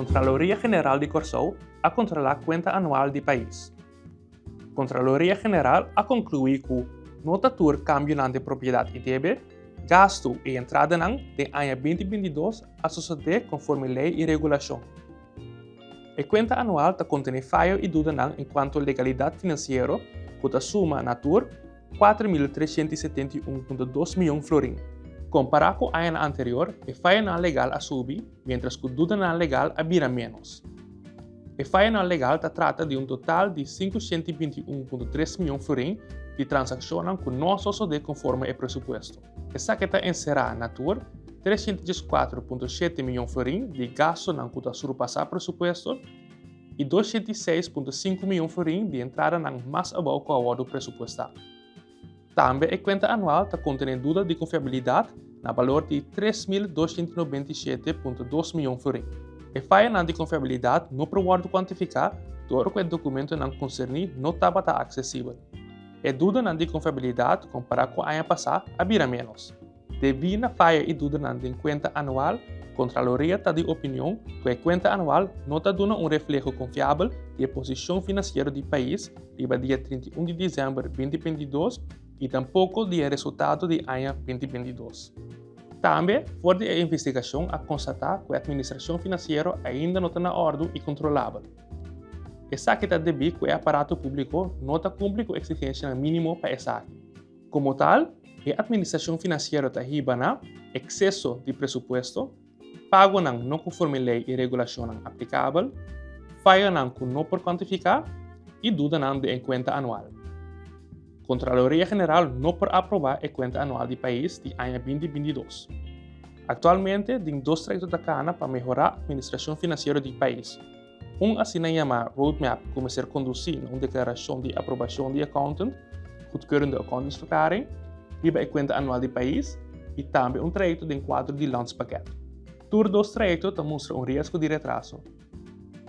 Kontraloria General di Kòrsou a kontrolá kuenta anual di pais. Kontraloria General a konkluí ku no ta tur kambionan den propiedat i debe, gastu i entradanan den aña 2022 a sosodé konforme lei i regulashon. E kuenta anual ta kontené fayo i dudanan enkuanto legalidat finansiero ku ta suma na tur 4.371.2 mion florin. Kompará ku añanan anterior, e fayonan legal a subi, miéntras ku dudanan legal a bira ménos. E fayonan legal ta trata di un total di 521.3 mion florin di transakshonnan ku no a sosodé konforme e presupuesto. Esaki ta enserá na tur 314.7 mion florin di gastunan ku ta surpasá presupuesto i 206.5 mion florin di entradanan mas abou ku a wòrdu presupuestá. Tambe e kuenta anual ta kontené duda di konfiabilidat na balor di 3.297.2 mion florin. E fayanan di konfiabilidat no por wòrdu kuantifiká dor ku e dokumentonan konserní no tabata aksesibel. E dudanan di konfiabilidat kompará ku aña pasá a bira ménos. Debí na faya i dudanan den kuenta anual, Kontraloria ta di opinion ku e kuenta anual no ta duna un refleho konfiabel di e posishon finansiero di pais riba dia 31 di desèmber 2022 i tampoko di e resultado di aña 2022. Tambe, for di e investigashon a konstatá ku e atministrashon finansiero ainda no ta na òrdu i kontrolabel. Esaki ta debí ku e aparato públiko no ta kumpli ku eksigenshanan mínimo pa esaki. Komo tal, e atministrashon finansiero ta hiba na ekseso di presupuesto, pagonan no konforme lei i regulashonnan aplikabel, fayonan ku no por kuantifiká i dudanan den e kuenta anual. Kontraloria General no por aprobá e kuenta anual di pais di aña 2022. Aktualmente tin dos trayekto ta kana pa mehorá atministrashon finansiero di pais. Un asina yamá roadmap ku mester kondusí na un deklarashon di aprobashon di accountant, goedkeurende accountantsverklaring, riba e kuenta anual di pais i tambe un trayekto den kuadro di Landspakket. Tur dos trayekto ta mustra un riesgo di retraso.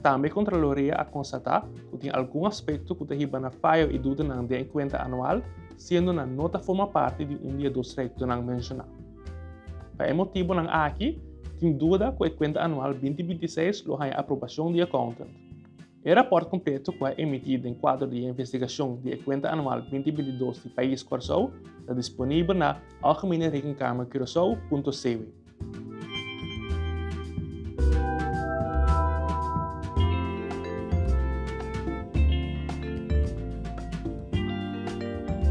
Tambe Kontraloria a konstatá ku tin algun aspekto ku ta hiba na fayo i dudanan den e kuenta anual, siendo nan no ta forma parti di un di e dos trayektonan menshoná. Pa e motibunan aki, tin duda ku e kuenta anual 2026 lo haña aprobashon di accountant. E rapòrt kompleto ku a emití den kuadro di e investigashon di e kuenta anual 2022 di Pais Kòrsou ta disponibel na Algemene Rekenkamer Curaçao punto cw.